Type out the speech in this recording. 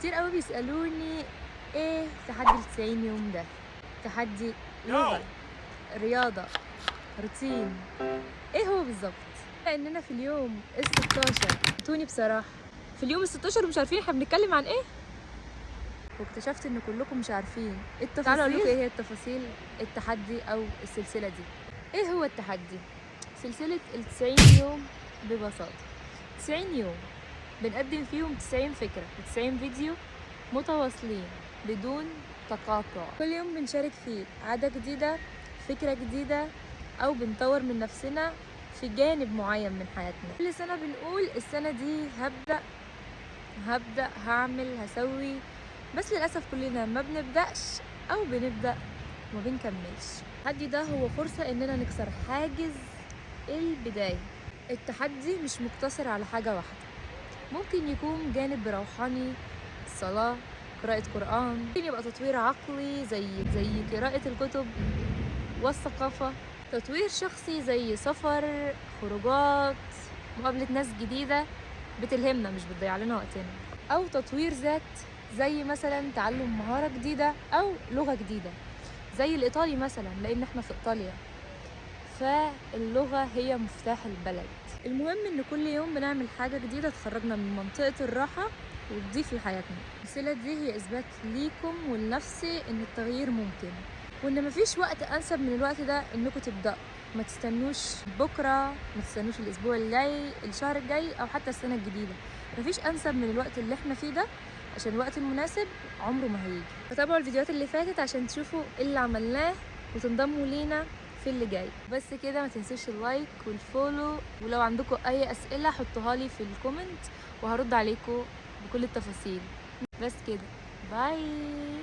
كتير قوي بيسألوني ايه تحدي ال90 يوم ده؟ تحدي لغة، رياضة، روتين، ايه هو بالظبط؟ لاننا في اليوم ال16 توني بصراحة في اليوم ال16 ومش عارفين احنا بنتكلم عن ايه، واكتشفت ان كلكم مش عارفين التفاصيل. تعالوا اقول لكم ايه هي التفاصيل التحدي او السلسلة دي. ايه هو التحدي؟ سلسلة ال90 يوم ببساطة 90 يوم بنقدم فيهم 90 فكرة و90 فيديو متواصلين بدون تقاطع. كل يوم بنشارك فيه عادة جديدة، فكرة جديدة، أو بنطور من نفسنا في جانب معين من حياتنا. كل سنة بنقول السنة دي هبدأ هعمل هسوي، بس للأسف كلنا ما بنبدأش أو بنبدأ وما بنكملش. التحدي ده هو فرصة إننا نكسر حاجز البداية. التحدي مش مقتصر على حاجة واحدة، ممكن يكون جانب روحاني، صلاة، قراءة قرآن، ممكن يبقى تطوير عقلي زي قراءة الكتب والثقافة، تطوير شخصي زي سفر، خروجات، مقابلة ناس جديدة بتلهمنا مش بتضيع لنا وقتنا، أو تطوير ذات زي مثلا تعلم مهارة جديدة أو لغة جديدة زي الإيطالي مثلا، لأن احنا في إيطاليا فاللغة هي مفتاح البلد. المهم إن كل يوم بنعمل حاجة جديدة تخرجنا من منطقة الراحة وتضيف لحياتنا. السلسلة دي هي إثبات ليكم ولنفسي إن التغيير ممكن، وإن مفيش وقت أنسب من الوقت ده إنكم تبدأوا. ما تستنوش بكرة، ما تستنوش الأسبوع الجاي، الشهر الجاي، أو حتى السنة الجديدة. مفيش أنسب من الوقت اللي احنا فيه ده، عشان الوقت المناسب عمره ما هيجي. فتابعوا الفيديوهات اللي فاتت عشان تشوفوا اللي عملناه وتنضموا لينا في اللي جاي. بس كده، ما تنسوش ال like وال follow، ولو عندكم اي اسئله حطوها لي في ال comment وهرد عليكم بكل التفاصيل. بس كده، bye.